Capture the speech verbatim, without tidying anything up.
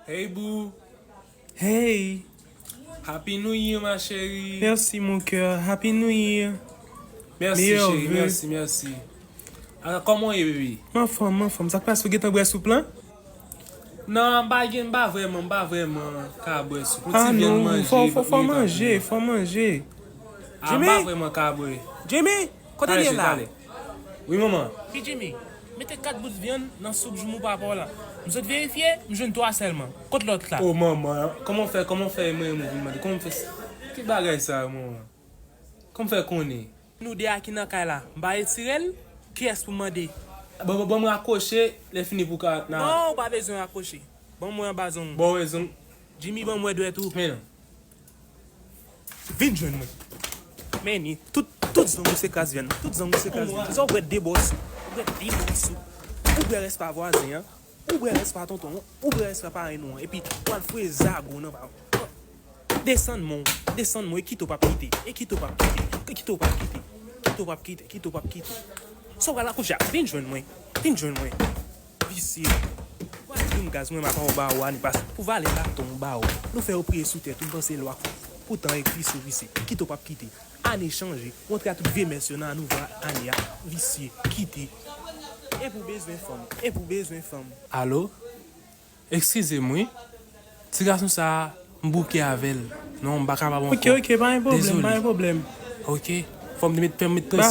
Hey boo, Hey, Happy New Year ma chérie. Merci mon cœur. Happy New Year. Merci Meilleurs chérie, vœux. Merci, merci. Ah, kòman w ye baby? M anfòm, m anfòm. Sa k pase, ou gentan bwè soup lan? Non, m pa gen, m pa vrèman, m pa vrèman ka bwè soup. Yon Ah ti vyann non, manje, fò, fò, fò m gentan manje, fini. Fò manje. Ah, m pa vrèman ka bwè. Jimmy, kote Talè li ye chérie, la? Talè. Wi manman. Pi Jimmy, mete kat bout vyann nan soup joumou pa rapò la. M sot verifye, m jwenn twa sèlman. Kot lòt la? Oh manman, kòman w fè, kòman w fè mwen mwen vin mande? Kòman w fè s- ki bagay sa yo manman? Kòman w fè konnen? Nou de a ki nan kay la. M pa retire l. Kiyès pou mande? Bon, bon, bon, mwen akwoche, lè fini pou ka nan. Non, ou pa bezwen akwoche. Ban mwen anba zong. Bon, rezon. Jimmy, ban mwen dwèt ou. Men non. Vin jwenn mwen. Men ni, tout, tout zong ou se kras vyann. Tout zong ou se kras vyann. Se sa ou bwè de bò soup. Ou bwè de bò soup. Ou bwè rès pa vwazen an. Ou bwè rès pa tonton an. Ou bwè rès pa parenn ou an. Epi, ou al foure zago nan pa. Desann mwen, desann mwen, e kite w p ap kite. E kite w p ap kite. E kite w p ap kite. Kite w p ap kite. Kite w p ap kite. Sa w pral akouche a? Vin jwenn mwen. Vin jwenn mwen. Visye. Ou al plim gaz mwen, m ap ba ou a ni pas. Pou vale baton m ba ou. Nou fè yo priye sou tèt ou, m panse lwa. Poutan e visye, visye. Kite w p ap kite. Ane chanje. Ou antre a tout vye mès yo nan nouvo ane a. Visye. Kite. E pou bezwen fanm. E pou bezwen fanm. Alo? Eskize m wi. Ti gason sa a, m bouke avè l. Non, m pa kapab ankò. Ok, ok, pa gen pwoblèm, pa gen pwoblèm. Ok. Fò m te met, fè m met Ba-